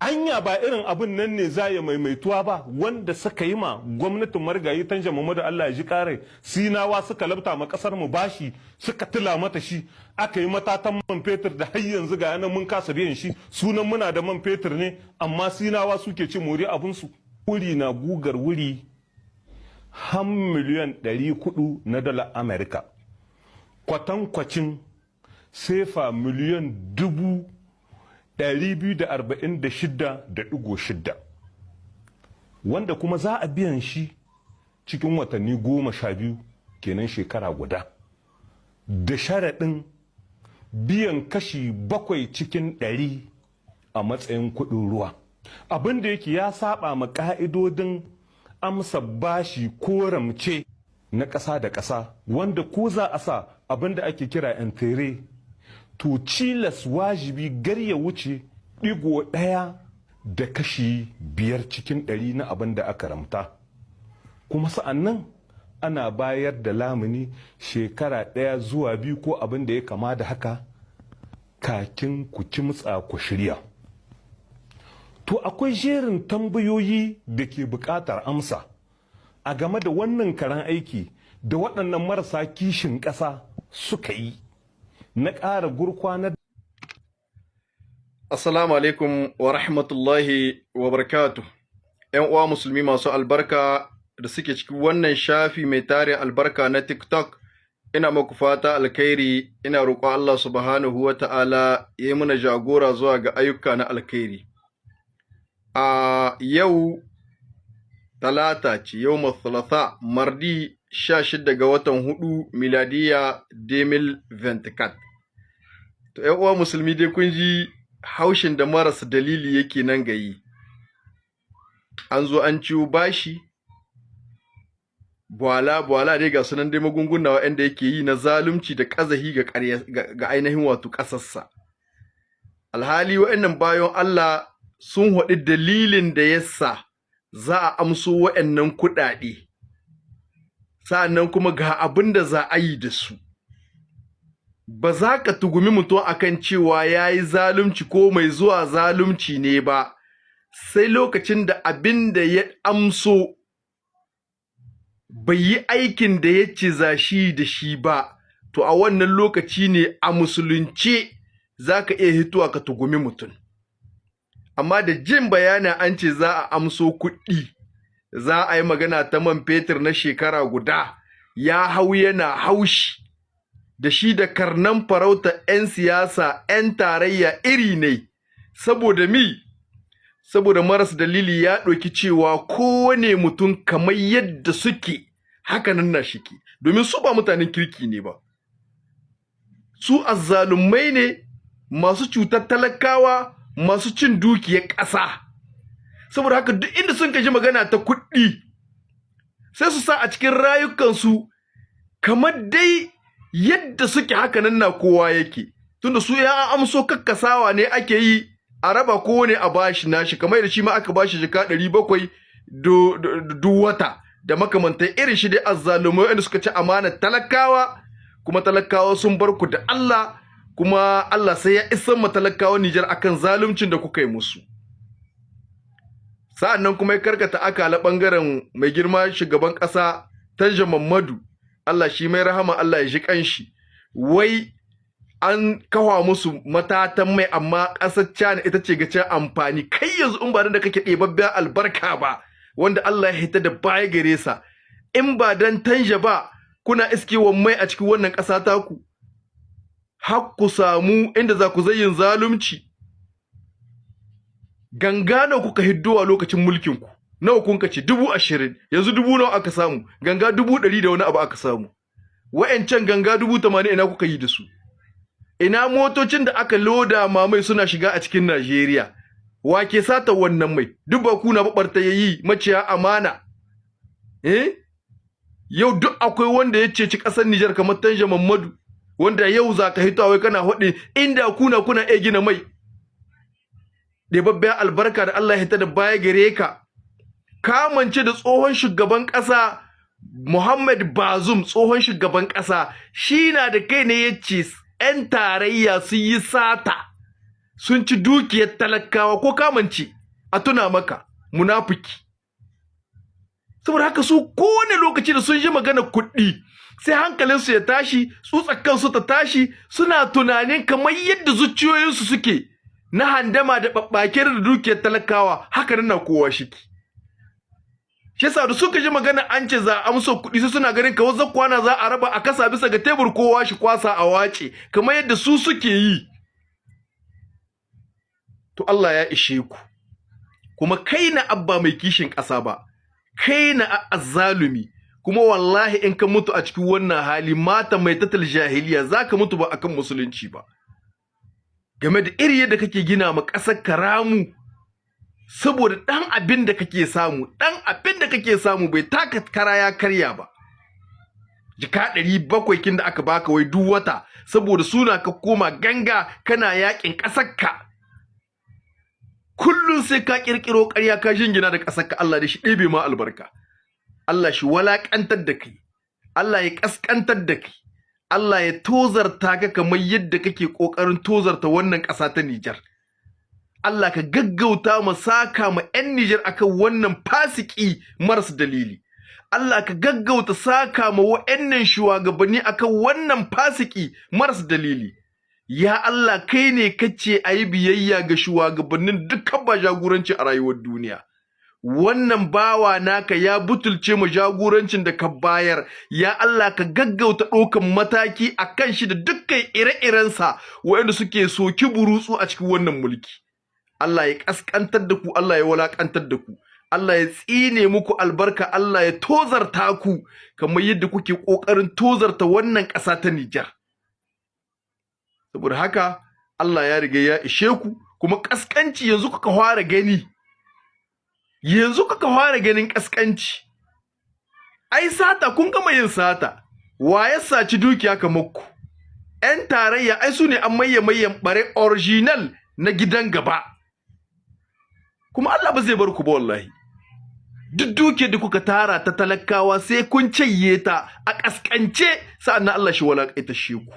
Anya ba irin abin nan ne za ya maimaituwa ba wanda suka yi ma gwamnatin marigayi Tanja Muhammadu, Allah ya ji kare, Sinawa suka labta ma kasar mu bashi, suka tila mata shi, aka yi matatan man fetur da har yanzu ga yanan mun kasa biyan shi. Sunan muna da man fetur ne, amma Sinawa suke ci mori abin su. Wuri na gugar wuri har miliyan 400 na dala Amerika, kwatankwacin sefa miliyan 246.6, wanda kuma za a biyan shi cikin watanni 12, kenan shekara guda, da sharaɗin biyan kashi 7% a matsayin kuɗin ruwa. Abin da yake ya saba ma ƙa'idodin amsa bashi ko ramce na ƙasa da ƙasa, wanda ko za a sa abin da ake kira intérêt, to cilas wajibi gar ya wuce 1.5% na abin da aka ramta. Kuma sa'annan ana bayar da lamuni shekara 1 zuwa 2 ko abin da ya kama da haka kakin ku kimtsa ku shirya. To akwai jerin tambayoyi da ke buƙatar amsa a game da wannan karan aiki da waɗannan marasa kishin ƙasa suka yi na ƙara gurkwanar. Assalamu alaikum wa rahmatullahi wa barakatuh. ‘Yan uwa musulmi masu albarka da suke cikin wannan shafi mai tarin albarka na TikTok, ina muku fata alkhairi, ina roƙon Allah subhanahu wa ta'ala ya yi mana jagora zuwa ga ayyuka na alkhairi. A yau Talata ce, yau Thalatha, mardi 16 ga watan 4, miladiya 2024. To, ‘yan uwa musulmi dai, kun ji haushin da marasa dalili yake nan gayi. An zo an ciwo bashi, bwala bwala dai, ga sunan dai magunguna waɗanda yake yi na zalunci da ƙazahi ga ainihin wato ƙasarsa. Alhali waɗannan bayan Allah sun haɗi dalilin da yasa za a amso waɗannan kuɗaɗe, sa'annan kuma ga abin da za a yi da su. Ba za ka tugumi mutum akan cewa ya yi zalunci ko mai zuwa zalunci ne ba, sai lokacin da abin da ya amso bai yi aikin da ya ce za shi da shi ba, to a wannan lokaci ne a musulunce za ka iya hitowa ka tugumi mutum. Amma da jin bayanin an ce za a amso kuɗi, za a yi magana ta man fetur na shekara guda, ya hau yana haushi da shi da karnan farauta 'yan siyasa 'yan tarayya iri ne, saboda mi? Saboda maras dalili ya ɗauki cewa kowane mutum kamar yadda suke haka nan na shike, domin su ba mutanen kirki ne ba, su azzalumai ne masu cutar talakawa, masu cin dukiyar ƙasa. Saboda haka duk inda sun ji magana ta kuɗi, sai su sa a cikin rayukansu kamar dai yadda suke haka nan na kowa yake, tunda su ya amso kakkasawa ne ake yi a raba, kowane a bashi nashi, kamar da shi ma aka bashi jika 700 duk wata da makamantan irin shi dai, azzalumai wanda suka ci amanar talakawa. Kuma talakawa sun bar ku da Allah, kuma Allah sai ya isar ma talakawan Nijar akan zaluncin da kuka yi musu. Sa'an nan kuma ya karkata akala bangaren mai girma shugaban ƙasa Tanja Muhammadu, Allah shi mai rahama, Allah ya ji kanshi, wai an kawa musu matatan mai, amma ƙasar China ita ce ga cin amfani. Kai yanzu in ba da kake ɗebabben albarka ba wanda Allah ya hita da baya gare sa, in ba dan Tanja ba, kuna iskewan mai a cikin wannan ƙasa taku har ku samu inda za ku zayyin zalunci? Ganga nawa kuka hiddowa lokacin mulkin ku? Nawa kun ce? 20,000. Yanzu dubu nawa aka samu? Ganga 100,000 da wani abu aka samu. Wa'ancan ganga 80,000 ina kuka yi da su? Ina motocin da aka loda mamai suna shiga a cikin Najeriya? Wa ke sata wannan mai? Duk ba kuna babarta yayi maciya amana. Eh, yau duk akwai wanda ya ceci ƙasar Nijar kamar Tanja Muhammadu, wanda yau za ka hito wai kana haɗe inda kuna iya gina mai? Ɗebabben albarka da Allah ya hita da baya gare ka, kamance da tsohon shugaban ƙasa Muhammad Bazoum, tsohon shugaban ƙasa, shi na da kai ne ya ce 'yan tarayya sun yi sata. Sun ci dukiyar talakawa, ko kamance a tuna maka, munafiki. Saboda haka su kowane lokaci da sun ji magana kuɗi, sai hankalinsu ya tashi, tsutsar kansu ta tashi, suna tunanin kamar yadda zuciyoyinsu suke na handama da babbakir da dukiyar talakawa, haka nan na kowa shiki. Shi yasa da suka ji magana an ce za a amsa kuɗi, sai suna ganin kawai zakwana za a raba, a kasa bisa ga tebur, kowa shi kwasa a wace, kamar yadda su suke yi. To Allah ya ishe ku. Kuma kai na abba mai kishin ƙasa ba, kai na azzalumi. Kuma wallahi in ka mutu a cikin wannan hali, mata mai tatal jahiliya, zaka mutu ba akan musulunci ba, game da iri yadda kake gina ma ƙasar karamu, saboda ɗan abin da kake samu, ɗan abin da kake samu bai taka kara ya karya ba. Jika 700 kin da aka baka wai duk wata, saboda suna ka koma ganga kana yakin ƙasarka. Kullum sai ka kirkiro ƙarya ka jingina da ƙasarka. Allah da shi ɗebe ma albarka, Allah shi walaƙantar da kai, Allah ya ƙasƙantar da kai, Allah ya tozarta ka kamar yadda kake ƙoƙarin tozarta wannan ƙasa ta Nijar. Allah ka gaggauta ma saka ma 'yan Nijar akan wannan fasiki maras dalili. Allah ka gaggauta saka ma wa'annan shugabanni akan wannan fasiki maras dalili. Ya Allah, kai ne kace ayi biyayya ga shugabannin dukkan ba jagoranci a rayuwar duniya. Wannan bawa naka ya butulce mu jagorancin da ka bayar. Ya Allah, ka gaggauta ɗaukan mataki akan shi da dukkan ire-irensa waɗanda suke soki burutsu a cikin wannan mulki. Allah ya kaskantar da ku, Allah ya walakantar da ku, Allah ya tsine muku albarka, Allah ya tozarta ku kamar yadda kuke ƙoƙarin tozarta wannan ƙasa ta Nijar. Saboda haka Allah ya riga ya ishe ku. Kuma kaskanci yanzu kuka fara gani, yanzu kuka fara ganin kaskanci. Ai sata, kun gama yin sata. Wa ya saci dukiya kamar ku? Ƴan tarayya ai su ne an maye mayen bare original na gidan gaba. Kuma Allah ba zai bar ku ba wallahi. Duk dukiyar da kuka tara ta talakawa, sai kun cayye ta a kaskance, sa'annan Allah shi walakaita shi ku.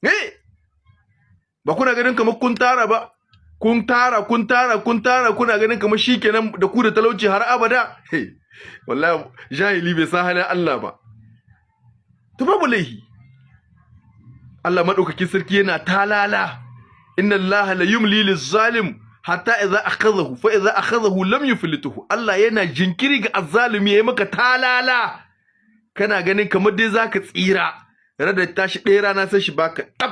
Eh, ba kuna ganin kamar kun tara ba? Kun tara, kun tara, kun tara, kuna ganin kamar shikenan da ku da talauci har abada. Hey, wallahi jahili bai san halin Allah ba. To babu laihi, Allah madaukakin sarki yana talala. Inna Allah la yumli lizalim hatta idza akhadhahu, fa idza akhadhahu lam yuflituhu. Allah yana jinkiri ga azzalimi, yayi maka talala, kana ganin kamar dai zaka tsira, rada tashi ɗaya rana sai shi baka tab,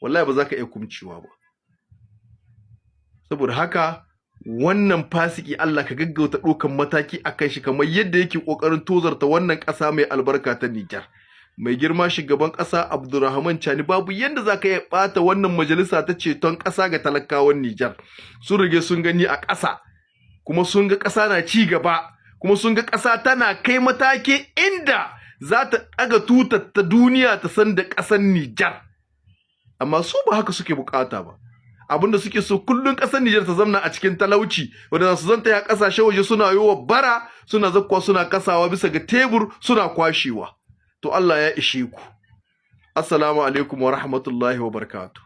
wallahi ba za ka iya kumcewa ba. Saboda haka wannan fasiki, Allah ka gaggauta ɗaukan mataki akan shi kamar yadda yake ƙoƙarin tozarta wannan ƙasa mai albarka ta Nijar. Mai girma shugaban ƙasa Abdulrahman Chani, babu yadda za ka iya ɓata wannan majalisa ta ceton ƙasa ga talakawan Nijar. Sun rige sun gani a ƙasa, kuma sun ga ƙasa na ci gaba, kuma sun ga ƙasa tana kai mataki inda za ta ɗaga tutar ta duniya ta san da ƙasar Nijar. Amma su ba haka suke bukata ba. Abinda suke so, kullun ƙasar Nijar ta zamna a cikin talauci, wanda za su zanta ya ƙasashe waje suna yowa bara, suna zakkuwa suna kasawa bisa ga tebur suna kwashewa. To Allah ya ishe ku. Assalamu alaikum wa rahmatullahi wa barakatuh.